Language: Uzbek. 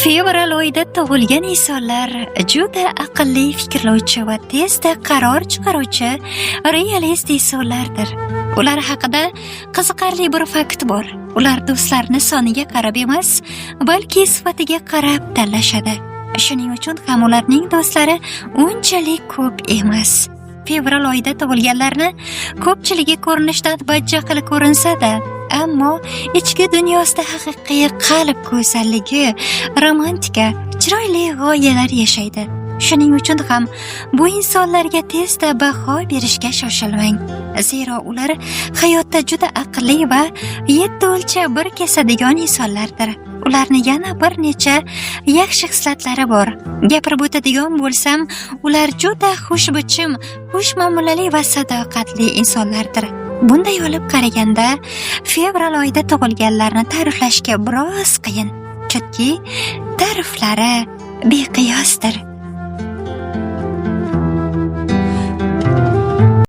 Fevral oyida tug'ilgan insonlar juda aqlli fikrlovchi va tezda qaror chiqaruvchi realist insonlardir. Ular haqida qiziqarli bir fakt bor. Ular do'stlarini soniga qarab emas, balki sifatiga qarab tanlashadi. Shuning uchun ham ularning do'stlari unchalik ko'p emas. Fevral oyida tug'ilganlarni ko'pchiligi ko'rinishdan badjahl ko'rinsa-da, ammo ichki dunyosida haqiqiy qalb go'zalligi, romantika, chiroyli g'oyalar yashaydi. Shuning uchun ham bu insonlarga tezda baho berishga shoshilmang. Zero ular hayotda juda aqlli va yetti o'lchab bir kesadigan insonlardir. Ularni yana bir necha yaxshi xislatlari bor. Gapirib o'tadigan bo'lsam, ular juda xushbichim, xushmuomalali va sadoqatli insonlardir. Bunday olib qaraganda, fevral oyida tug'ilganlarni ta'riflashga biroz qiyin. Chunki ta'riflari beqiyosdir.